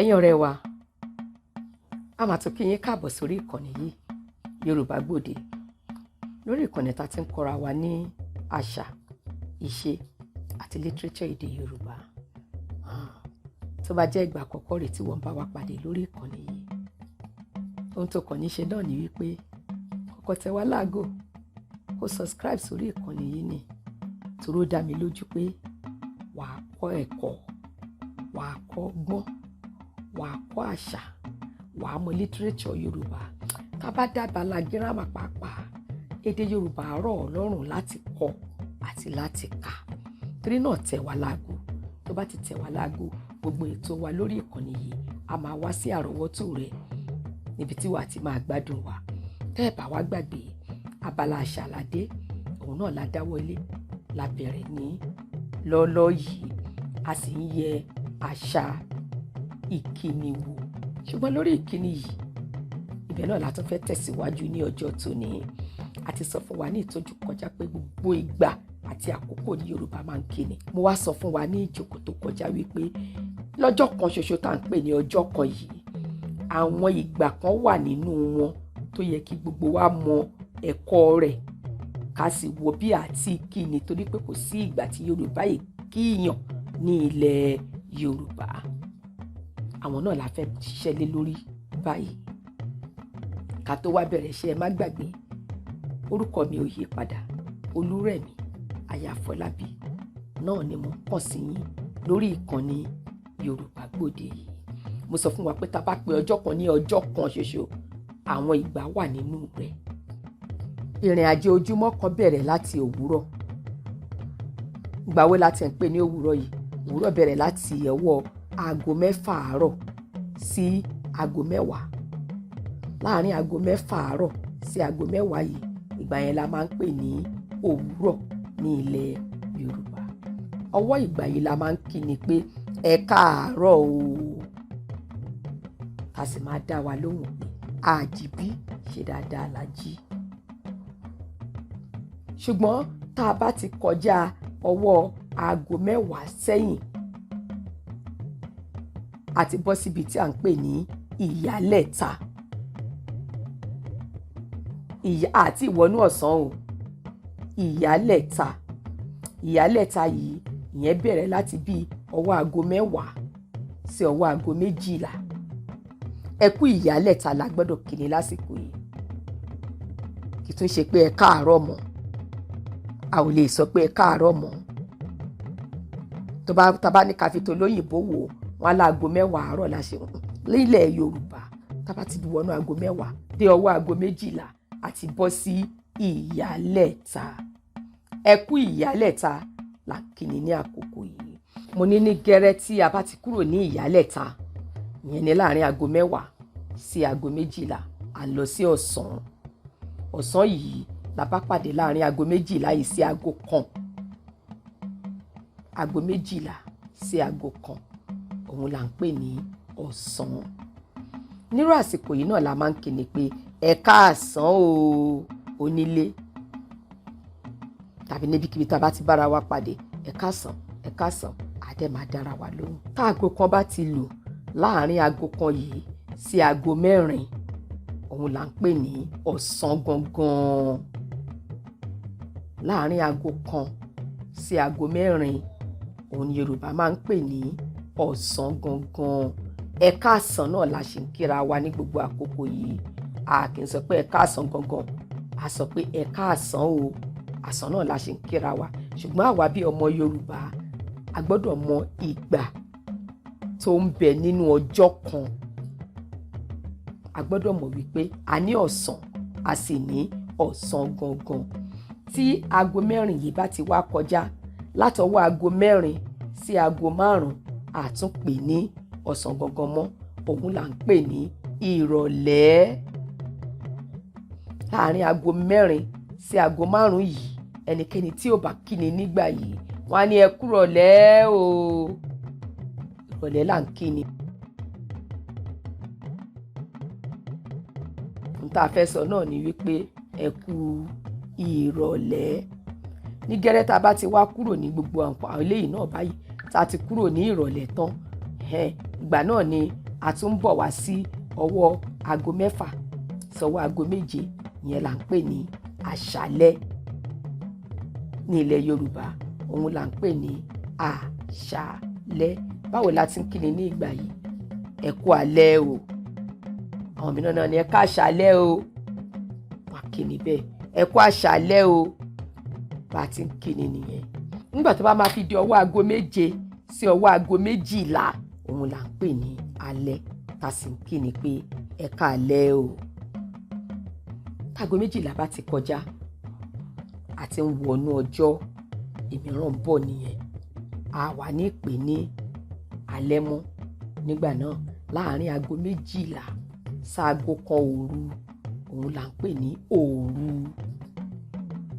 Ẹ̀yin ọ̀rẹ́ wa, a máa tún kí yín káàbọ̀ sórí ìkànnì yìí, Yorùbá Gbòde, lórí ìkànnì tá a ti ń kọ́ra wa ní àṣà, ìṣe àti literature èdè Yorùbá. Tó bá jẹ́ ìgbà àkọ́kọ́ rèé tí wọ́n bá wa pàdé lórí ìkànnì yìí, ohun tó kàn ní ṣe náà ni wípé kọ́kọ́ tẹ wá láago, kó subscribe sórí ìkànnì yìí ni, torí ó dá mi lójú pé wàá kọ́ ẹ̀kọ́, wàá kọ́ ọgbọ́n, wàá kọ́ àṣà, wàá mọ literature Yorùbá. Tá a bá dábàá gírámà pàápàá, èdè Yorùbá rọ̀ ọ́ lọ́rùn láti kọ́ àti láti kà. Torí náà, tẹ̀ wá láago. Tó bá ti tẹ̀ wá láago, gbogbo ètò wa lórí ìkànnì yìí a máa wá sí àrọ́wọ́tò rẹ, níbi tí wàá ti máa gbádùn wa. Tẹ́ ẹ̀ bá wá gbàgbé, abala àṣà ládé, òun náà la dáwọ́lé, la bẹ̀rẹ̀ ní lọ́ọ́lọ́ yìí. A sì ń yẹ àṣà ìkíni wò, ṣùgbọ́n lórí ìkíni yìí, ibẹ̀ náà la tún fẹ́ tẹ̀síwájú ní ọjọ́ tòní. A ti sọ fún wa ní ìtọ́jú kọjá pé gbogbo ìgbà àti àkókò ní Yorùbá máa ń kíni. Mo wá sọ fún wa ní ìjókòó tó kọjá wípé lọ́jọ́ kan ṣoṣo tá à ń pè ní ọjọ́ kan yìí, àwọn ìgbà kan wà nínú wọn tó yẹ kí gbogbo wa mọ ẹ̀kọ́ rẹ̀, ká sì wo bí àti kíni, torí pé kò sí ìgbà tí Yorùbá yìí kíyàn ní ilẹ̀ Yorùbá. Àwọn náà la fẹ́ ṣiṣẹ́ lé lórí báyìí. Ká tó wá bẹ̀rẹ̀ iṣẹ́, ẹ má gbàgbé, orúkọ mi ò yí padà, Olúrẹ̀mí Àyàfọlábí náà ni mo kàn sí yín lórí ìkànnì Yorùbá Gbòde yìí. Mo sọ fún wa pé tá a bá pe ọjọ́ kan ní ọjọ́ kan ṣoṣo, àwọn ìgbà wà nínú rẹ̀. Ìrìn àjò ojúmọ́ kan bẹ̀rẹ̀ láti òwúrọ̀. Ìgbà wo la ti ń pè ní òwúrọ̀ yìí? Òwúrọ̀ bẹ̀rẹ̀ láti ọwọ́ aago 6 àárọ̀ sí aago 10. Láàárín aago 6 àárọ̀ sí aago 10 yìí, ìgbà yẹn la máa ń pè ní òwúrọ̀ ní ilẹ̀ Yorùbá. Ọwọ́ ìgbà yìí la máa ń kí ni pé ẹ káàárọ̀ o, ká sì máa dá wa lóhùn pé àjíbí ṣe dáadáa la jí. Ṣùgbọ́n tá a bá ti kọjá ọwọ́ aago 10 sẹ́yìn, a ti bọ́ síbi tí à ń pè ní ìyálẹ̀ta. Ìyá àti ìwọnú ọ̀sán o. Ìyálẹ̀ta, ìyálẹ̀ta yìí, ìyẹn bẹ̀rẹ̀ láti bí ọwọ́ aago 10 sí ọwọ́ aago 12. Ẹ kú ìyálẹ̀ta la gbọ́dọ̀ kíni lásìkò yìí. Kì í tún ṣe pé ẹ káàárọ̀ mọ́. A ò lè sọ pé ẹ káàárọ̀ mọ́. Tó bá tá bá ní ká fi tó lóyìnbó wò wọn á láago 10 àárọ̀ la ṣe. Nílẹ̀ Yorùbá, tá bá ti wọnú aago 10 dé ọwọ́ aago 12, àti bọ́ sí ìyálẹ̀ta. Ẹ kú ìyálẹ̀ta là ń kíni ní àkókò yìí. Mo ní ní gẹ́rẹ́ tí a bá ti kúrò ní ìyálẹ̀ta, ìyẹn ní láàrin aago 10 sí aago 12, à ń lọ sí ọ̀sán. Ọ̀sán yìí la bá pàdé láàrin aago 12 yìí sí aago 1. Aago 12 sí aago 1, òun là ń pè ní ọ̀sán. Nírú àsìkò yìí náà la máa ń kíni pé ẹ káàsán o onílé, tàbí níbikíbi tá a bá ti bára wa pàdé, ẹ káàsán, ẹ káàsán, á dẹ̀ máa dára wa lóhùn. Tá aago 1 bá ti lù, láàrin aago 1 yìí sí aago 4, òun là ń pè ní ọ̀sán gangan. Láàrin aago 1 sí aago 4, òun ni Yorùbá máa ń pè ní ọ̀sán gangan. Ẹ káàsán náà la ṣe ń kíra wa ní gbogbo àkókò yìí. A kì í sọ pé ẹ káàsán gangan, a sọ pé ẹ káàsán o. Àsán náà la ṣe ń kíra wa. Ṣùgbọ́n àwa bí ọmọ Yorùbá, a gbọ́dọ̀ mọ ìgbà tó ń bẹ nínú ọjọ́ kan. A gbọ́dọ̀ mọ̀ wípé a ní ọ̀sán, a sì ní ọ̀sán gangan. Tí aago 4 yìí bá ti wá kọjá, látọwọ́ aago 4 sí aago 5, a tún pè ní ọ̀sán gangan mọ́, òun là ń pè ní ìrọ̀lẹ́. Láàárín aago 4 sí aago 5 yìí, ẹnikẹ́ni tí ò bá kíni nígbà yìí, wọ́n á ní ẹ kúrọ̀lẹ́ o. Ìrọ̀lẹ́ là ń kíni. Ohun tá a fẹ́ sọ náà ni wípé ẹ kú ìrọ̀lẹ́. Ní gẹ́rẹ́ tá a bá ti wá kúrò ní gbogbo àwọn eléyìí náà báyìí, tá a ti kúrò ní ìrọ̀lẹ́ tán, ìgbà náà ni A tún ń bọ̀ wá sí ọwọ́ aago 6 sọ́wọ́ aago 7, ìyẹn là ń pè ní àṣálẹ́ ní ilẹ̀ Yorùbá. Òun là ń pè ní àṣálẹ́. Báwo la ti ń kíni ní ìgbà yìí? Ẹ kú alẹ́ o. Àwọn mìíràn náà ní ẹ ká àṣálẹ́ o, wà kíni bẹ́ẹ̀, ẹ kú àṣálẹ́ o. Bá a ti ń kíni nìyẹn. Nígbà tó bá máa fi di ọwọ́ aago 7 sí ọwọ́ aago 12, òun là ń pè ní alẹ́, tá a sì ń kíni pé ẹ ká alẹ́ o. Táago 12 bá ti kọjá, a ti ń wọnú ọjọ́ ìmíràn bọ̀ nìyẹn. A wà ní pè ní alẹ́ mọ́ nígbà náà. Láàárín aago 12 sáago 1 òru, òun là ń pè ní òru.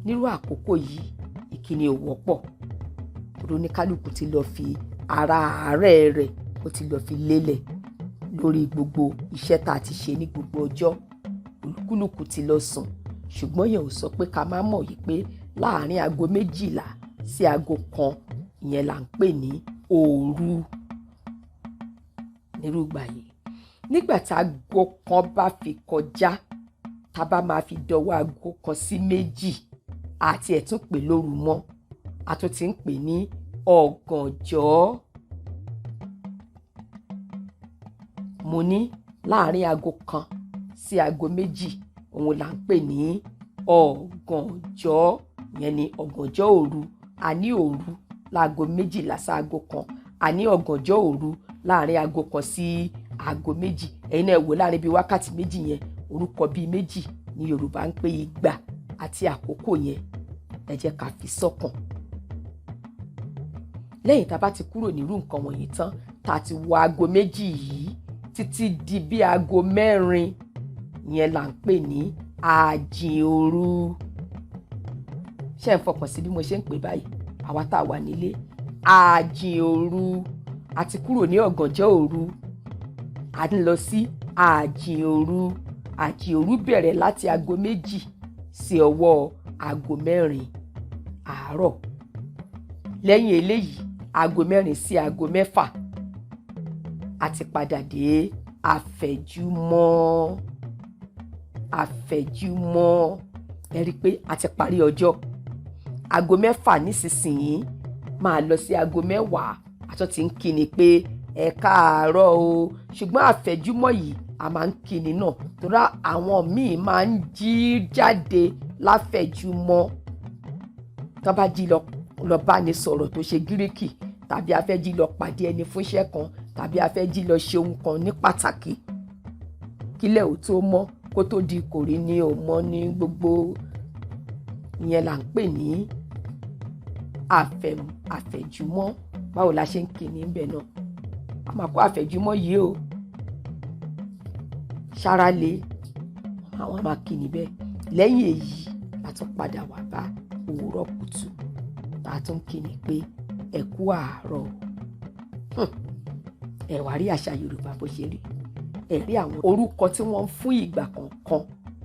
Nírú àkókò yìí, ìkíni ò wọ́pọ̀, torí oníkálukú ti lọ fi ara àárẹ̀ rẹ̀, ó ti lọ fi lélẹ̀ lórí gbogbo iṣẹ́ tá a ti ṣe ní gbogbo ọjọ́. Olúkúlùkù ti lọ sùn. Ṣùgbọ́n yẹn ò sọ pé ká má mọ̀ yìí pé láàárín aago 12 sí aago 1, ìyẹn là ń pè ní òru nírú ìgbà yìí. Nígbà tá aago 1 bá fi kọjá, tá a bá máa fi dọwọ́ aago 1 sí 2, àti ẹ̀ tún pè lóru mọ́, a tún ti ń pè ní ọ̀gànjọ́. Mo ní láàárín aago 1 sí aago 2, òun là ń pè ní ọ̀gànjọ́. Ìyẹn ni ọ̀gànjọ́ òru. A ní òru láago 12 sáago 1, a ní ọ̀gànjọ́ òru láàárín aago 1 sí aago 2. Ẹ̀yin náà wò, láàárín bíi wákàtí 2 yẹn, orúkọ bíi 2 ní Yorùbá ń pè ìgbà àti àkókò yẹn. Ẹ jẹ́ ká fi sọ́kàn. Lẹ́yìn tá a bá ti kúrò nírú nǹkan wọ̀nyí tán, tá a ti wọ aago 2 yìí títí di bí aago 4, ìyẹn là ń pè ní àjìn òru. Ṣé ẹ ń fọkàn sí bí mo ṣe ń pè báyìí? Àwa tá a wà nílé, àjìn òru. A ti kúrò ní ọ̀gànjọ́ òru, a ń lọ sí àjìn òru. Àjìn òru bẹ̀rẹ̀ láti aago 2 sí ọwọ́ aago 4 àárọ̀. Lẹ́yìn eléyìí, aago 4 sí aago 6, a ti padà dé àfẹ̀júmọ́. Àfẹ̀júmọ́, ẹ rí i pé a ti parí ọjọ́. Aago 6 nísinsìnyí máa lọ sí aago 10, a tún ti ń kíni pé ẹ káàárọ̀ o. Ṣùgbọ́n àfẹ̀júmọ́ yìí, a máa ń kíni náà, torí àwọn míì máa ń jí jáde láfẹ̀júmọ́. Tó bá jí lọ lọ bá ní sọ̀rọ̀ tó ṣe gíríkì, tàbí a fẹ́ jí lọ pàdé ẹni fún iṣẹ́ kan, tàbí a fẹ́ jí lọ ṣe ohun kan ní pàtàkì kílẹ̀ ò tó mọ́, kó tó di kòrí ní ò mọ́ ní gbogbo ìyẹn là ń pè ní àfẹ̀júmọ́. Báwo la ṣe ń kíni níbẹ̀ náà? A máa kó àfẹ̀júmọ́ yìí o, ṣára le, àwọn máa kíni bẹ́ẹ̀. Lẹ́yìn èyí, a tún padà wá bá òwúrọ̀ kùtù, tá a tún kíni pé ẹ kú àárọ̀. Ẹ wá rí àṣà Yorùbá bó ṣe rí. Ẹ rí àwọn orúkọ tí wọ́n ń fún ìgbà kọ̀ọ̀kan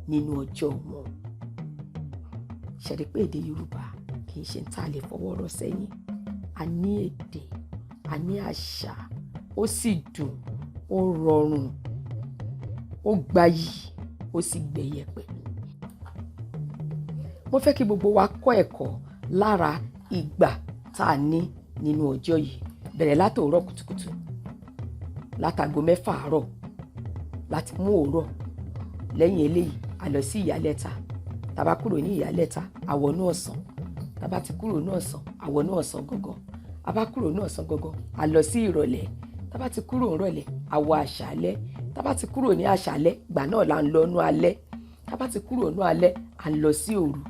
nínú ọjọ́ wọn. Ṣe rí pé èdè Yorùbá kì í ṣe tá a lè fọwọ́ rọ́ sẹ́yìn? A ní èdè, a ní àṣà, ó sì dùn, ó rọrùn, ó gbayì, ó sì gbẹ̀yẹ pẹ̀lú. Mo fẹ́ kí gbogbo wa kọ́ ẹ̀kọ́ lára ìgbà tá a ní nínú ọjọ́ yìí. Bẹ̀rẹ̀ látòwúrọ̀ kùtùkùtù, látago 6 àárọ̀ láti mú òwúrọ̀. Lẹ́yìn eléyìí, a lọ sí ìyálẹ̀ta. Tá bá kúrò ní ìyálẹ̀ta, a wọnú ọ̀sán. Tá bá ti kúrò ní ọ̀sán, a wọnú ọ̀sán gangan. A bá kúrò ní ọ̀sán gangan, a lọ sí ìrọ̀lẹ́. Tá bá ti kúrò ìrọ̀lẹ́, a wọ àṣálẹ́. Tá bá ti kúrò ní àṣálẹ́, ìgbà náà là ń lọ nú alẹ́. Tá bá ti kúrò nú alẹ́, à ń lọ sí òru.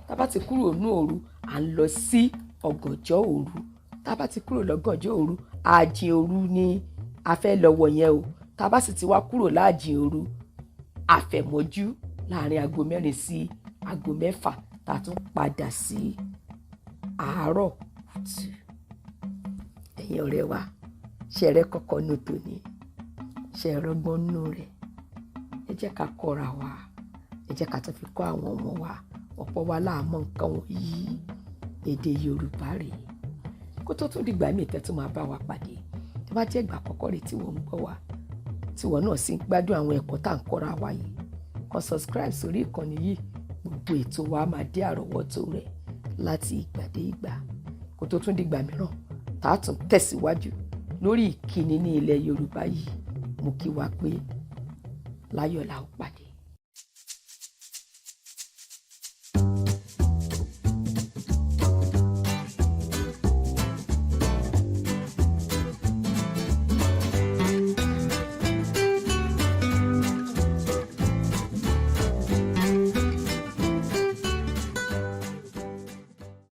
Tá bá ti kúrò nú òru, à ń lọ sí ọ̀gànjọ́ òru. Tá bá ti kúrò lọ́gànjọ́ òru, àjìn òru ni a fẹ́ lọ wọ̀ yẹn o. Tá bá sì ti wá kúrò láàjìn òru, àfẹ̀mọ́jú láàrin aago 4 sí aago 6, tá a tún padà sí àárọ̀ kùtù. Ẹ̀yin ọ̀rẹ́ wa, ṣé ẹ rẹ́ kọ́kọ́ nù tòní? Ṣé ẹ rọ́gbọ́n nù rẹ̀? Ẹ jẹ́ ká kọ́ra wa, ẹ jẹ́ ká tún fi kọ́ àwọn ọmọ wa. Ọ̀pọ̀ wa là mọ̀ nǹkan wọ̀nyí. Èdè Yorùbá rèé. Kó tó tún dìgbà míì tẹ́ tún máa bá wa pàdé. Tó bá jẹ́ ìgbà àkọ́kọ́ rè tí wọ́n ń gbọ́ wa, Tíwọ náà sì ń gbádùn àwọn ẹ̀kọ́ tá à ń kọ́ra wa yìí, kàn subscribe sórí ìkànnì yìí. Gbogbo ètò wa máa dé àrọ́wọ́tó rẹ̀ láti ìgbà dé ìgbà. Kó tó tún dìgbà mìíràn tá a tún tẹ̀síwájú lórí ìkíni ní ilẹ̀ Yorùbá yìí, mo kí wa pé láyọ̀ la ó pàdé.